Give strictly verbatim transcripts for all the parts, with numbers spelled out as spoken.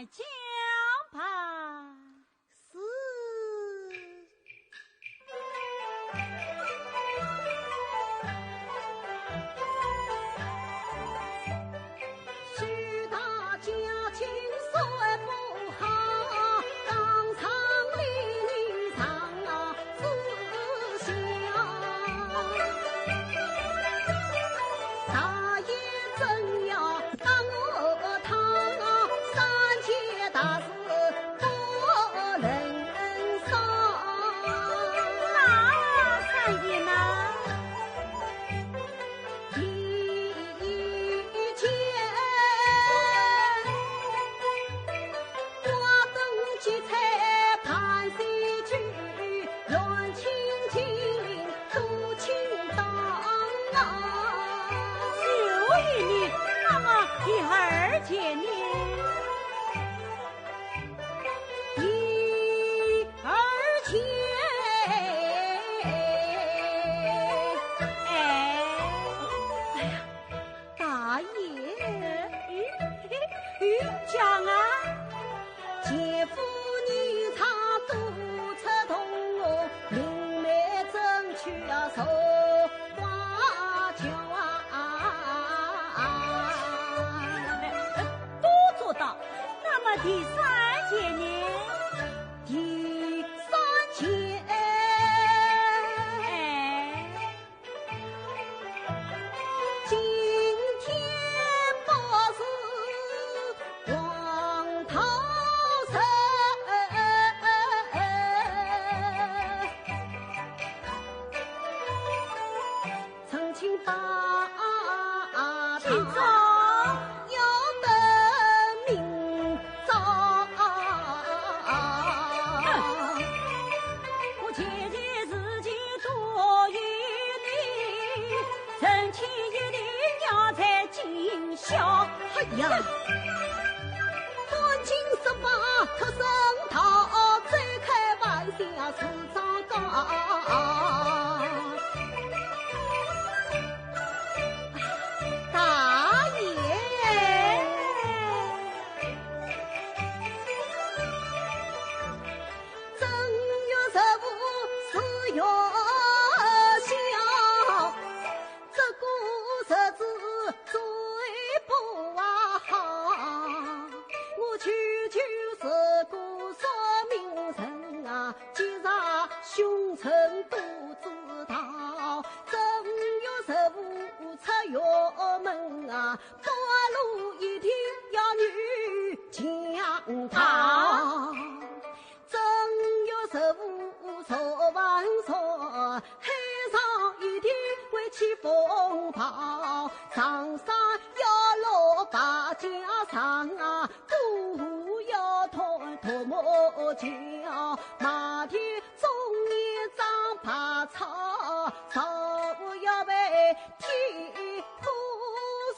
讲吧。是。许大家境虽不好，当场里女上啊 是想，他也真要把我当三件大事不能少。哪三件呢？第一件， 挂灯结彩伴喜酒，宴请亲邻多请当啊。酒与礼，那么第二件呢？第二件，哎，哎呀， 大爷，讲啊。前夫年常多出动我，灵媒争取啊，受花轿啊。都做到，那么第三件呢？第三件，哎， 今天不是黄桃人，成亲吧，今朝要等明朝。我前前事情多有理，成亲一定要在今宵。哎呀，赶紧说吧，脱身逃，走开万象是糟糕。 大爷，正月十五是元宵，这个日子最不好。我舅舅是个算命人啊， 吉日凶辰都知道，正月十五出远门啊，半路一定要女强盗。正月十五坐晚船，海上一定会起风暴，上山要落白架床啊，过河要断独木桥，马蹄 终年长白草，少妇要被剃胡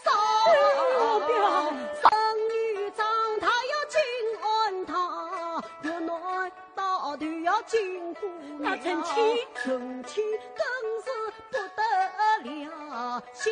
须。哎呦，不要！生女长大要进庵堂，越南到头要进姑娘。那成亲？成亲更是不得了，新